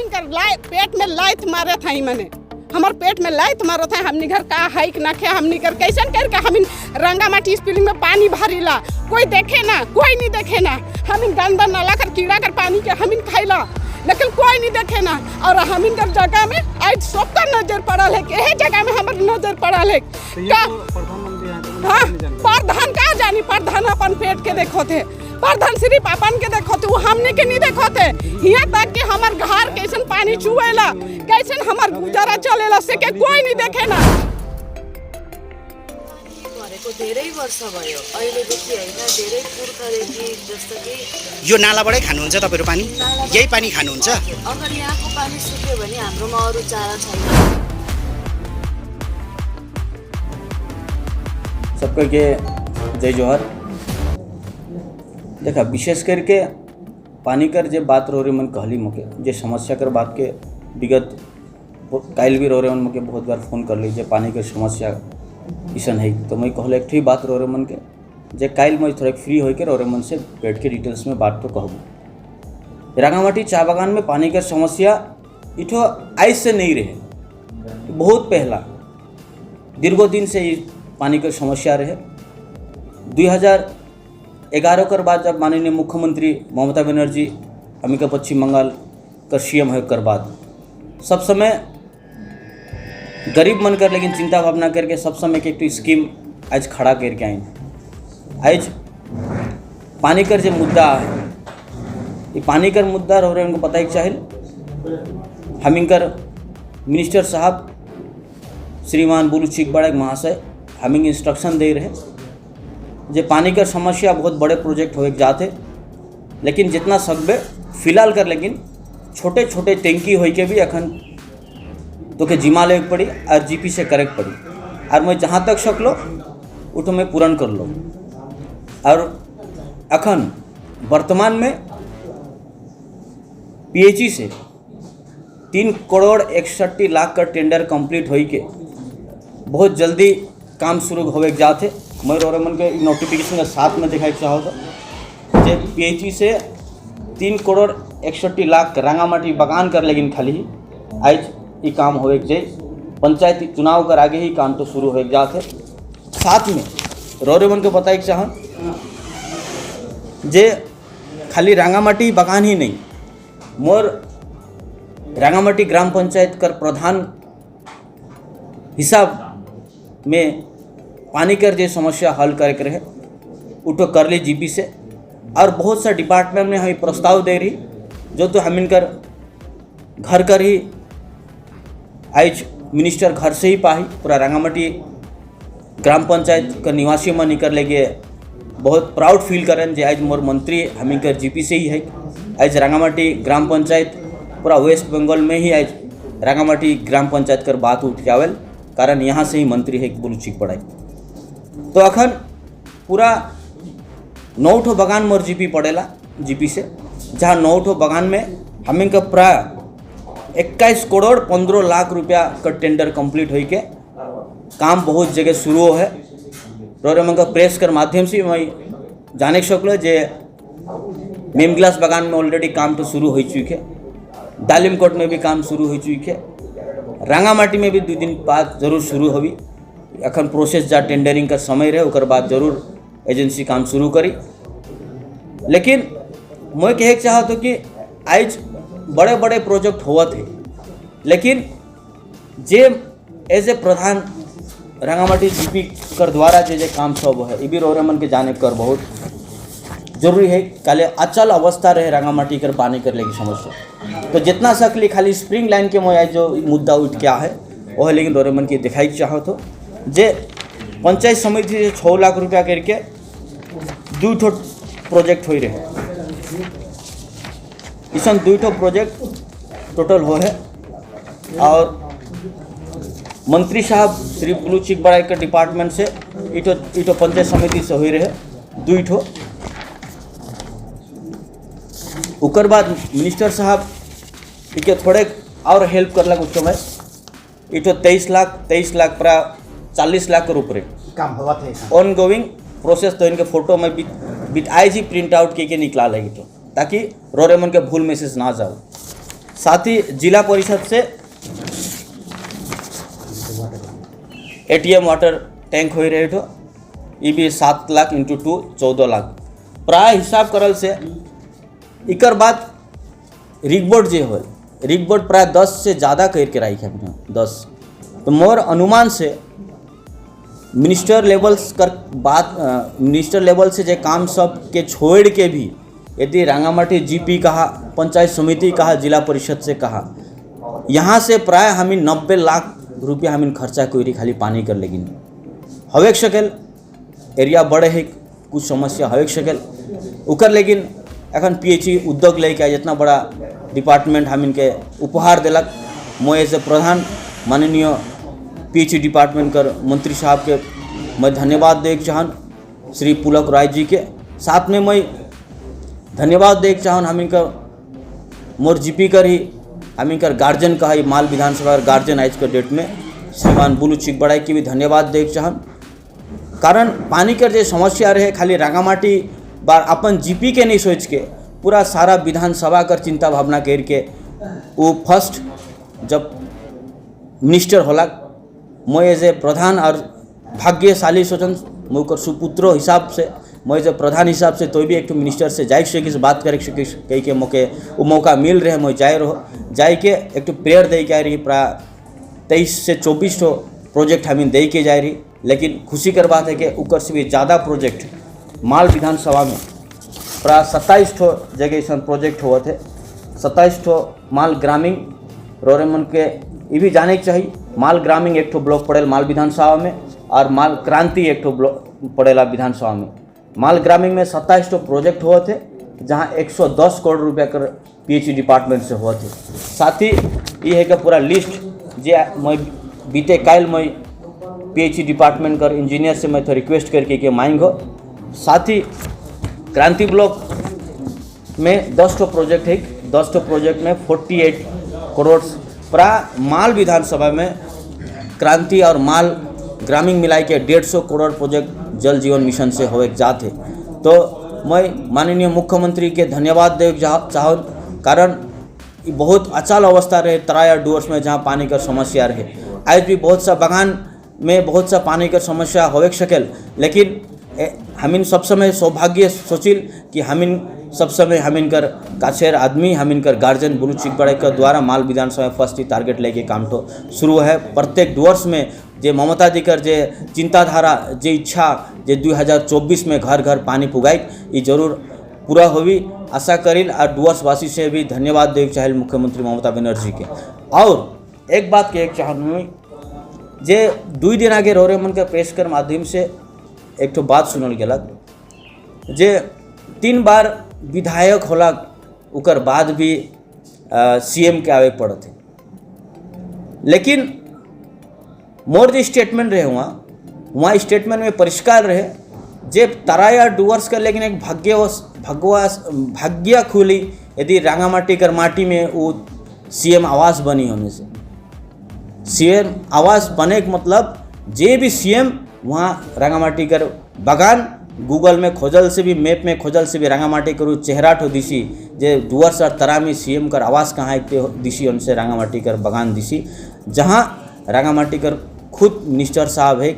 हमिन कर लाए पेट में लात मारे था मने, हमार पेट में लात मारो था। हमनी घर का हाइक ना खे, हमनी घर कैसन करके हमिन रंगामाटी स्पिलिंग में पानी भरीला, कोई देखे ना, कोई नहीं देखे ना। हमिन गंदा नाला कर कीड़ा कर पानी के हमिन खाइला, लेकिन कोई नहीं देखे ना। और हमिन कर जगह में आज सबका नजर पड़ल है कि यही जगह में हमार नजर पड़ल है। तो ये का तो प्रधानमंत्री हैं तो उनको हाँ नहीं जानकारी। प्रधान का जानी, प्रधान अपन पेट के देखो थे, प्रधान सिर्फ अपन के देखो थे, वो हमने के नहीं देखो थे। यहाँ तक कि हमार घर कैसन पानी चुएला, कैसन हमार गुजारा चलेला, से के कोई नहीं देखे ना। भनेको धेरै वर्ष भयो अहिलेदेखि होइन, धेरै पुर्खादेखि, जस्तो कि यो नालाबाटै खानुहुन्छ तपाईँहरू पानी? यही पानी खानुहुन्छ? अगर यहाँको पानी सुक्यो भने हाम्रोमा अरू चारा छैन। सबका के जय जोहार। देखा, विशेष करके पानी कर जे बात रो रहे मन कहली मोके जे समस्या कर बात के विगत काल्हि भी रो रहे मन मोके बहुत बार फोन कर ली जे पानी के समस्या इसन है। तो मैं कहले एक ही बात रो रहे मन के जे काल्हि मैं थोड़े फ्री होकर रो रहे मन से बैठ के डिटेल्स में बात तो कहूँ। रंगामाटी चाय बागान में पानी के समस्या इठो आज से नहीं रहे, बहुत पहला दीर्घ दिन से ये पानी के समस्या रहे। 2011 कर बाद जब माननीय मुख्यमंत्री ममता बनर्जी अमिका पश्चिम बंगाल का सीएम है कर बाद सब समय गरीब मन कर लेकिन चिंता भावना करके सब समय के एक स्कीम आज खड़ा करके आई। आज पानी कर जो मुद्दा है, ये पानी कर मुद्दा रह रहे उनको पता ही चाहिए। हम इनकर मिनिस्टर साहब श्रीमान बुलु चिकबड़ा महाशय हमें इंस्ट्रक्शन दे रहे जे पानी का समस्या बहुत बड़े प्रोजेक्ट हो जाते, लेकिन जितना सकबे फिलहाल कर लेकिन छोटे छोटे टैंकी होई के भी अखन तो के जिमा ले पड़ी और जीपी से करे पड़ी और मैं जहाँ तक सकलो उठो मैं पूरण कर लो। और अखन वर्तमान में पीएचई से 3 करोड़ 61 लाख का टेंडर कंप्लीट होई के बहुत जल्दी काम शुरू होवे के जाते। मैं और मन के नोटिफिकेशन के साथ में दिखाई चाहो तो जे पीएचई से 3 करोड़ 61 लाख रंगामाटी बगान कर लेकिन खाली आज ये काम होवे के जाए। पंचायती चुनाव कर आगे ही काम तो शुरू होवे के जाते। साथ में रोरे मन के बताए चाह जे खाली रंगामाटी बगान ही नहीं, मोर रंगामाटी ग्राम पंचायत कर प्रधान हिसाब में पानी कर जे समस्या हल करे के रहे उठो कर ली जीपी से और बहुत सा डिपार्टमेंट में हमें प्रस्ताव दे रही जो तो हम इनकर घर कर ही आज मिनिस्टर घर से ही पाही। पूरा रंगामाटी ग्राम पंचायत का निवासी मन निकर लेके बहुत प्राउड फील करें जे आज मोर मंत्री हम इनकर जीपी से ही है। आज रंगामाटी ग्राम पंचायत पूरा वेस्ट बंगाल में ही आज रंगामाटी ग्राम पंचायत कर बात उठ के आवेल, कारण यहाँ से ही मंत्री है बोलू चिक पढ़ाई। तो अखन पूरा 9 ठो बगान मोर जीपी पड़ेला जीपी से, जहाँ 9 ठो बगान में हमें का प्राय 21 करोड़ 15 लाख रुपया का टेंडर कंप्लीट होई के काम बहुत जगह शुरू है। और मन का प्रेस कर माध्यम से मैं जाने सकलो जे मेम ग्लास बागान में ऑलरेडी काम तो शुरू हो चुके है, दालिमकोट में भी काम शुरू हो चुके है, रंगामाटी में भी 2 दिन बाद जरूर शुरू होगी। अखन प्रोसेस जा टेंडरिंग का समय रहे, ओकर बाद जरूर एजेंसी काम शुरू करी। लेकिन मैं कहे चाहत हूँ कि आज बड़े बड़े प्रोजेक्ट होवत है, लेकिन जे एज ए प्रधान रंगामाटी जीपी कर द्वारा जे जे काम सब है, ये भी रोरे मन के जाने कर बहुत जरूरी है। काले अचल अवस्था रहे रंगामाटी कर पानी कर लेगी समस्या, तो जितना सकली खाली स्प्रिंग लाइन के मोया जो मुद्दा उठ क्या है वो है, लेकिन रोरे मन के दिखाई चाहत हो जे पंचायत समिति से 6 लाख रुपया करके 2 ठो प्रोजेक्ट हो रहे। इसन 2 ठो प्रोजेक्ट टोटल हो है और मंत्री साहब श्री ब्लू चिक बड़ाई के डिपार्टमेंट से इटो इटो पंचायत समिति से हो रहे 2 ठो। ओकर बाद मिनिस्टर साहब इके थोड़े और हेल्प करलक उस समय इटो 23 लाख, 23 लाख प्राय 40 लाख के ऊपर काम होवत है। ऑन गोइंग प्रोसेस, तो इनके फोटो में bit bit I ji print out के निकला लगी तो ताकि रोरेमन के भूल मैसेज ना जाओ। साथ ही जिला परिषद से एटीएम वाटर टैंक हो रहे ठो, ये भी 7 लाख इंटू 2 14 लाख प्राय हिसाब करल से। इकर बाद रिगबोर्ड जे हो, रिगबोर्ड प्राय 10 से ज़्यादा कर के राखी हमने 10। तो मोर अनुमान से मिनिस्टर लेवल कर बात, मिनिस्टर लेवल से जे काम सब के छोड़ के भी यदि रांगामाटी जीपी कहा, पंचायत समिति कहा, जिला परिषद से कहा, यहाँ से प्राय हमें 90 लाख रुपया हमें खर्चा करी खाली पानी कर। लेकिन हवेक सकेल, एरिया बड़े है, कुछ समस्या हवेक सकेल उकर। लेकिन एखन पीएचई उद्योग लेके जितना बड़ा डिपार्टमेंट हम इनके उपहार दिलक, मैं एज ए प्रधान माननीय पीएचई डिपार्टमेंट कर मंत्री साहब के मैं धन्यवाद दे चाहन, श्री पुलक राय जी के। साथ में मैं धन्यवाद दे चाहन हम इनका मोर जीपी कर ही हम इनकर गार्जियन कहा, माल विधानसभा गार्जियन आज के डेट में श्रीमान बुलू चिकबड़ाई के भी धन्यवाद दे चाहन। कारण पानी के जो समस्या रहे, खाली रांगामाटी बार अपन जीपी के नहीं सोच के पूरा सारा विधानसभा कर चिंता भावना करके वो फर्स्ट जब मिनिस्टर होला, मैं एज ए प्रधान और भाग्यशाली सोचन मोकर सुपुत्र हिसाब से, मैं एज ए प्रधान हिसाब से तो भी एक मिनिस्टर से जाए सकी, बात करे सकी कही के मौके वो मौका मिल रहे। मैं जाए रहो, जाए के एक तो प्रेयर दे के आ रही। प्राय 23 से 24 ठो प्रोजेक्ट हमें दे के जाए रही। लेकिन खुशी कर बात है कि उकर से भी ज़्यादा प्रोजेक्ट माल विधानसभा में प्राय 27 ठो जगह ऐसा प्रोजेक्ट हुआ थे, 27 ठो। माल ग्रामीण रोरेमन के ये भी जाने के चाहिए, माल ग्रामीण एक ठो ब्लॉक पड़ेल माल विधानसभा में और माल क्रांति एक ठो ब्लॉक पड़ेला विधानसभा में। माल ग्रामीण में 27 ठो प्रोजेक्ट हुए थे, जहाँ 110 करोड़ रुपया कर पीएचई डिपार्टमेंट से हुआ थे। साथ ही ये है कि पूरा लिस्ट जे मैं बीते काल मैं पीएचई डिपार्टमेंट कर इंजीनियर से मैं तो रिक्वेस्ट करके कि मांग हो। साथ ही क्रांति ब्लॉक में 10 ठो प्रोजेक्ट है, 10 ठो प्रोजेक्ट में 48 करोड़। प्राय माल विधानसभा में क्रांति और माल ग्रामीण मिलाई के 150 करोड़ प्रोजेक्ट जल जीवन मिशन से होए जात है। तो मैं माननीय मुख्यमंत्री के धन्यवाद दे चाहो, कारण ई बहुत अचाल अवस्था रहे तराई और डुअर्स में, जहाँ पानी का समस्या रहे। आज भी बहुत सा बगान में बहुत सा पानी का समस्या होवे सकेल, लेकिन हमिन सब समय सौभाग्य सोचिल कि हमिन सब समय हमिन कर काछेर आदमी, हमिन कर गार्जियन बुलू चिकबड़े के द्वारा माल विधानसभा फर्स्ट ही टारगेट लेके काम तो शुरू है। प्रत्येक डुअर्स में जे ममता जी कर जे चिंताधारा, जे इच्छा जे 2024 में घर घर पानी पुगाई, ये जरूर पूरा होवी, आशा करिल और डुअर्सवासी से भी धन्यवाद देव चाहे मुख्यमंत्री ममता बनर्जी के। और एक बात के एक चाहूँ, जे 2 दिन आगे रोरे मन के प्रेस कर माध्यम से एक ठो बात सुनल गेलक जे 3 बार विधायक होला उकर बाद भी सीएम के आवे पड़त है। लेकिन मोर जो स्टेटमेंट रहे, वहाँ वहाँ स्टेटमेंट में परिष्कार रहे जे तराई डुअर्स का, लेकिन एक भाग्य भगवा भाग्य खुली यदि रांगामाटी कर माटी में वो सीएम आवास बनी होने से। सीएम आवास बने के मतलब जे भी सीएम वहाँ रांगामाटी कर बगान गूगल में खोजल से भी, मैप में खोजल से भी रांगामाटी करू चेहरा ठो दिसी, जे डुअर्स और तरामी सीएम कर आवास कहाँ है दिसी, उनसे रांगामाटी कर बगान दिसी, जहाँ रांगामाटी कर खुद मिनिस्टर साहब है।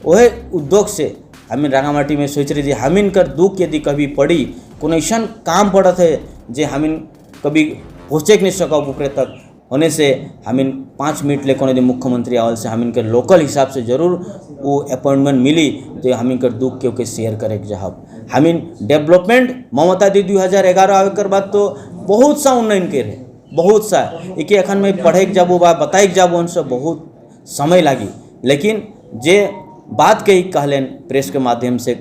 वह उद्योग से हमें रांगामाटी में सोच रही थी, हमिन कर दुख यदि कभी पड़ी, कोनो ऐसा काम पड़त है जे हमिन कभी पहुँचे नहीं सकब ऊपरे तक होने से, हमिन 5 मिनट ले कोनो यदि मुख्यमंत्री आवल से हमिन के लोकल हिसाब से जरूर वो अपॉइंटमेंट मिली तो हमिन कर दुख के ओके शेयर करे के चाहब। हमिन डेवलपमेंट ममता दी 2011 आवे कर बाद तो बहुत सा उन्नयन के रहे, बहुत सा। एके एखन में पढ़े के जाबो बा बताए के जाबो, उनसे बहुत समय लागी। लेकिन जे बात कही कहलेन प्रेस के माध्यम से,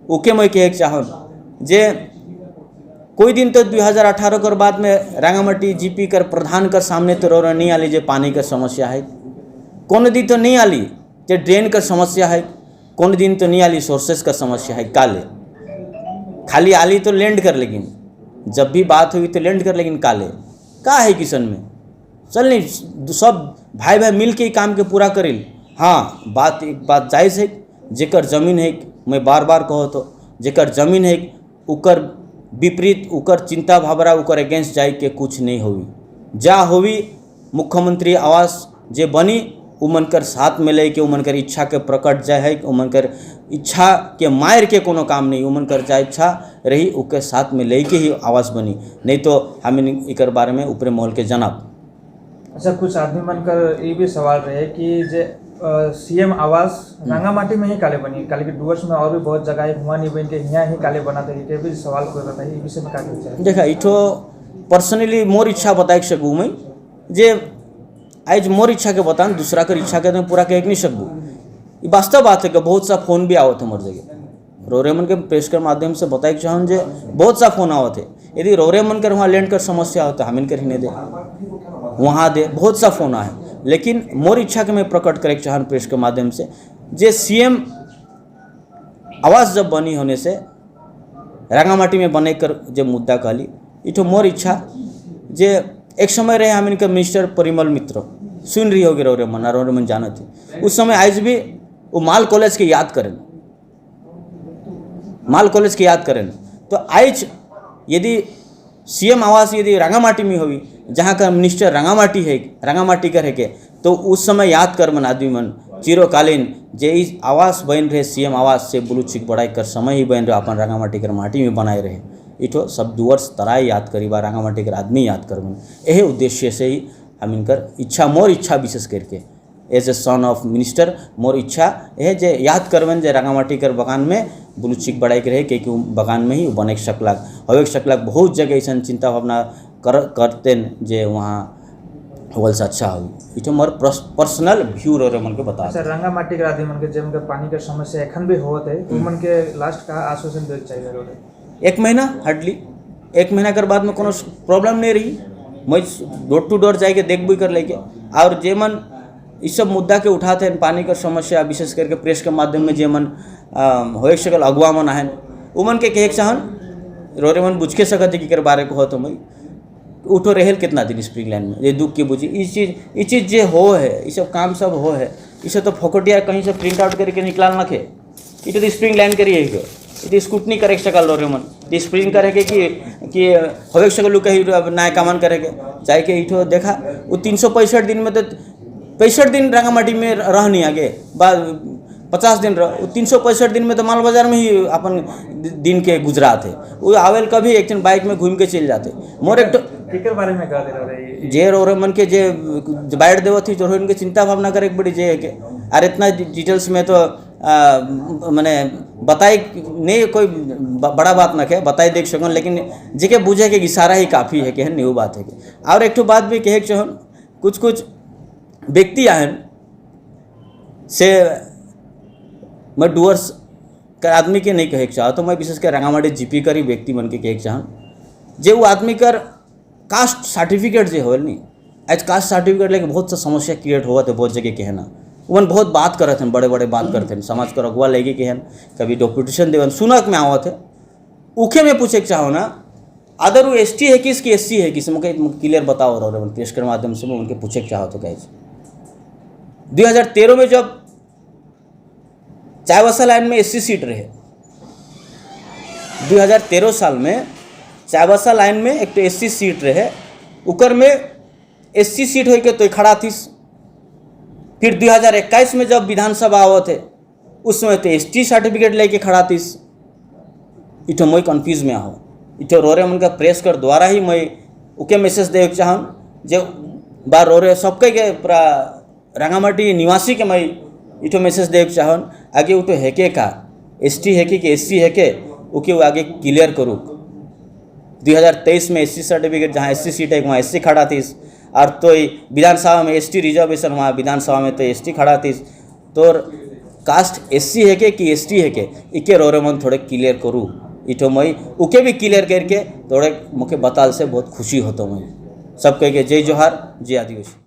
ओके मैं कहे के चाहब जे कोई दिन तो 2018 कर बाद में रांगामाटी जीपी कर प्रधान कर सामने तो रो नहीं आली जे पानी का समस्या है। कोनो दिन तो नहीं आली जे ड्रेन का समस्या है। कोनो दिन तो नहीं आली सोर्सेस का समस्या है। काले खाली आली तो लैंड कर, लेकिन जब भी बात हुई तो लैंड कर, लेकिन काले का है किशन में चल नहीं, सब भाई भाई मिल के ही काम के पूरा करिल। हाँ, बात एक बात जायज़ है, जेकर जमीन है, मैं बार बार कहो तो जेकर जमीन है उकर विपरीत, उकर चिंता भावना, उकर अगेंस्ट जाए के कुछ नहीं होगी। जा होवी मुख्यमंत्री आवास जे बनी उमन कर साथ में लेके उमन कर इच्छा के प्रकट जाए है, उमन कर इच्छा के मार के कोनो काम नहीं, उमन कर जा इच्छा रही उके साथ में लेके ही आवास बनी, नहीं तो हम इकर बारे में ऊपरे महल के जनाब। अच्छा, कुछ आदमी मन कर ये भी सवाल रहे कि जे सीएम आवास रंगामाटी में ही काले बनी, काले के डुअर्स में और भी बहुत जगह है हुआ नहीं बन के यहाँ ही काले बनाते हैं, ये भी सवाल कोई बताइए, ये विषय में का कहना चाहे? देखा, इठो पर्सनली मोर इच्छा बताए सकूँ मैं, जे आज मोर इच्छा के बतान, दूसरा कर इच्छा के तो पूरा कह नहीं सकबू। ये वास्तव बात है कि बहुत सा फोन भी आवत है मोर जगह, रोरेमन के प्रेस के माध्यम से बताए चाहूँ जे बहुत सा फोन आवत है। यदि रोरेमन कर वहाँ लैंड कर समस्या हो तो हमिन कर ही दे वहाँ दे, बहुत सा फोन आए, लेकिन मोर इच्छा के मैं प्रकट करे चाहन प्रेस के माध्यम से जे सीएम आवास जब बनी होने से रंगामाटी में बने कर जो मुद्दा कहली, इठो मोर इच्छा जे एक समय रहे हम इनका मिनिस्टर परिमल मित्र सुन रही होगी रोरे मन रोरे मन जानत है, उस समय आज भी वो माल कॉलेज के याद करें, माल कॉलेज के याद करें। तो आज यदि सीएम आवास यदि रंगामाटी में होगी, जहाँ का मिनिस्टर रंगामाटी है, रंगामाटी कर है के, तो उस समय याद कर मन आदमी मन चिरोकालीन जे इस आवास बन रहे सीएम आवास से ब्लू चिक बढ़ाई कर समय ही बन रहे अपन रंगामाटी कर माटी में बनाए रहे। इठो सब डुअर्स तराई याद करी बा रंगामाटी कर आदमी याद कर, यही उद्देश्य से ही हम इनकर इच्छा मोर इच्छा विशेष करके as a son of minister मोर इच्छा यह जे याद करवन जे रंगामाटी कर बगान में ब्लू चिक बढ़ाई के रहे, क्योंकि बगान में ही बने सकलाक हवे सकलाक। बहुत जगह ऐसा चिंता भावना करते जे वहाँ होल से अच्छा हो। इठो मोर पर्सनल व्यू रहे मन के बता। अच्छा, रंगामाटी के आदमी मन के जे उनके पानी के समस्या एखन भी होत है, उमन के लास्ट का आश्वासन दे चाहिए रोडे? एक महीना, हार्डली एक महीना के बाद में कोनो प्रॉब्लम नहीं रही। मैं डोर टू डोर जाके देख भी कर लेके और जे मन इस सब मुद्दा के उठाते हैं पानी का समस्या विशेष करके प्रेस के माध्यम में जे मन हो सकल अगुआ मन आहन उमन के कहे चाहन रोरे मन बुझ के सकत है कि कर बारे को हो तो मैं उठो रहेल कितना दिन स्प्रिंग लाइन में ये दुख के बुझी इस चीज़ जे हो है, ये सब काम सब हो है, इसे तो फोकटिया कहीं से प्रिंट आउट करके निकलाल न खे, ये तो स्प्रिंग लाइन करिए है, ये स्कूटनी करे सकल रोरे मन स्प्रिंग करे के कि होवे सकल कहीं नया कामन करे के चाहे के इठो देखा वो 365 दिन में तो 65 दिन रंगामाटी में रहनी आगे बा 50 दिन रह 365 दिन में तो माल बाजार में ही अपन दिन के गुजरात है। वो आवेल कभी एक दिन बाइक में घूम के चल जाते। मोर एक तो केकर बारे में कह दे रहे जे रोरे मन के जे बाइट देवत थी जो उनके चिंता भावना करे बड़ी जे है के और इतना डिटेल्स में तो मैंने बताई नहीं, कोई बड़ा बात ना के बताई देख सकन, लेकिन जेके बुझे के इशारा ही काफ़ी है के न्यू बात है के। और एक ठो बात भी कहे चाहन, कुछ कुछ व्यक्ति आहन से मैं डुअर्स कर आदमी के नहीं कहे चाह तो मैं विशेष कर रंगामाटी जीपी कर ही व्यक्ति बन के कहे चाहन जे वो आदमी कर कास्ट सर्टिफिकेट जे होल नहीं, आज कास्ट सर्टिफिकेट लेके बहुत सा समस्या क्रिएट हुआ तो बहुत जगह कहना उन बहुत बात करत हैं, बड़े बड़े बात करते हैं, समाज कर अगुआ लेके के कभी डॉक्यूटेशन देवन सुनक में आवत है उखे में पूछे चाहो ना अदर वो एस टी है कि इसकी एस सी है कि मुझे क्लियर बताओ और प्रेस के माध्यम से मैं उनके पूछे चाहो तो कहे 2013 में जब चाईबासा लाइन में एससी सीट रहे 2013 साल में चाईबासा लाइन में एक तो एससी सीट रहे उकर में एससी सीट हो के तो खड़ा थी। फिर 2021 में जब विधानसभा आवत है उस समय तो एसटी सर्टिफिकेट लेके खड़ा थी। इठो मैं कन्फ्यूज में आओ इठो रोरे मन का प्रेस कर द्वारा ही मैं उके मैसेज दे चाहूँ जे बार रोरे सबके के पूरा रंगामाटी निवासी के मैं इठो मैसेज दे चाहन आगे उठो हेके का एसटी हेके कि एससी हेके उके वो आगे क्लियर करूँ। 2023 में एससी सर्टिफिकेट जहाँ एससी सीट है वहाँ एससी खड़ा थी और तो विधानसभा में एसटी रिजर्वेशन वहाँ विधानसभा में तो एसटी खड़ा थी। तो कास्ट एससी है के कि एसटी है के इके रोरे मन थोड़े क्लियर करूँ इठो मैं उके भी क्लियर करके थोड़े मुझे बताल से बहुत खुशी होता मैं सब कह के जय जोहार जय आदिवासी।